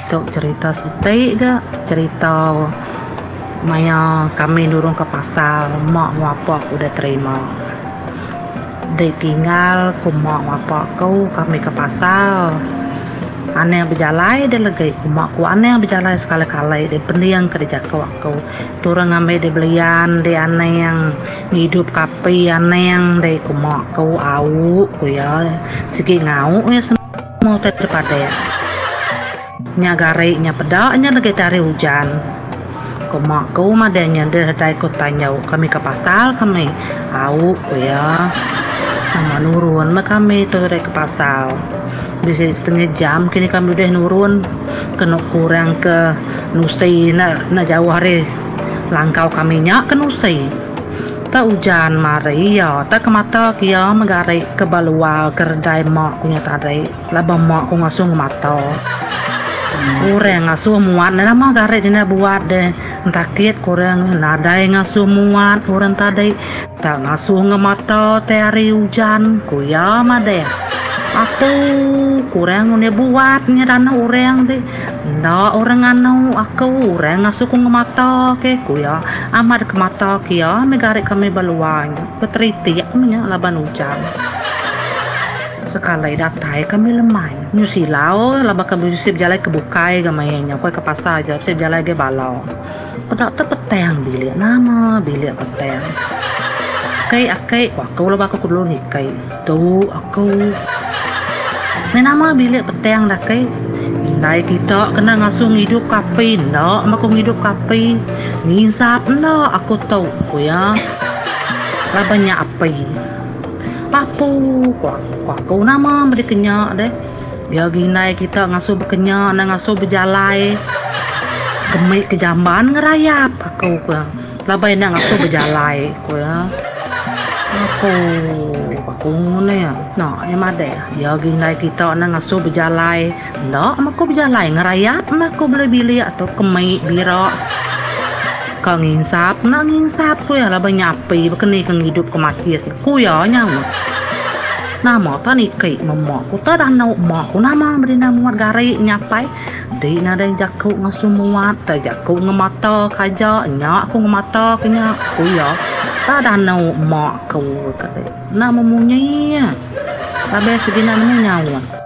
Tu cherita siti ga cherita maya kami nurung ke pasar mak enggau apak ku udah terima. Dei tinggal ku mak enggau apak ku kami ke pasar. Anang bejalai deh legi ku mak ku anang bejalai sekali kali deh pending ke dijaku aku. Turang ngambi deh belian deh anang ngidup ke api anang deh ku mak ku au ku iya sigi ngau iya semua utai dipadah. Nya gari nya peda nya legi ti hari ujan. Ku mak ku madah nya deh dai ku tanjau kami ke pasar kami. Au ku iya. Nama nurun meh kami tu deh ke pasar. Bisi setengah jam kini kami udah nurun kenu kurang ke nusi ne enda jauh ari langkau kami nya ke nusi. Tak ujan mari iya tak ke mata ke iya meh gari ke ba luar ke redai mak ku nya tadi. Laban mak ku ngasuh ngemata. Orang ngasuh muat ne nama gari dina buat deh. Entakit ku orang nadai ngasuh muat orang tadi. Tak ngasuh ngemata tai hari ujan, ku iya madah. Apu ku orang udah buat nya danu orang ti. Enda orang nganu aku, orang ngasuh ku ngemata ke, ku iya. Amat kemata ke iya meh gari kami ba luar nya. Beteritik meh nya laban ujan. Sekali datai kami lemai. Nyu silau laban kami bisi bejalai ke bukai ga maya nya ukai ke pasar aja bisi bejalai agi bala. Peda te petang bilik nama bilik petang. Kai aki ku aku laban aku dulu nikai. Tu aku. Meh nama bilik petang da aki. Indai kita kena ngasuh ngidup ke api enda meh aku ngidup ke api. Nginsap enda aku tu ku iya. Laban nya api. Apu ku aku nama meri kenya deh. Iya agi indai kita ngasuh bekenya enda ngasuh bejalai. Kemi ke jamban ngerayap aku ku iya. Laban enda ngasuh bejalai ku iya. Apu aku ngune enda iya madah. Iya agi indai kita enda ngasuh bejalai. Enda meh aku bejalai ngerayap meh aku beli bilik tu kemi bira. Ka nginsap enda nginsap ku iya laban nyapi baka ni ke ngidup ke macis ne ku iya nyaut. Nama ta niki meh mak ku ta danu mak ku nama bedina muat gari nyapai di nadai jaku ngasuh muat ta jaku ngemata ka aja nya ku ngemata ke nya ku iya ta danu mak ku enda memunyi laban sigi enda nemu nyaut.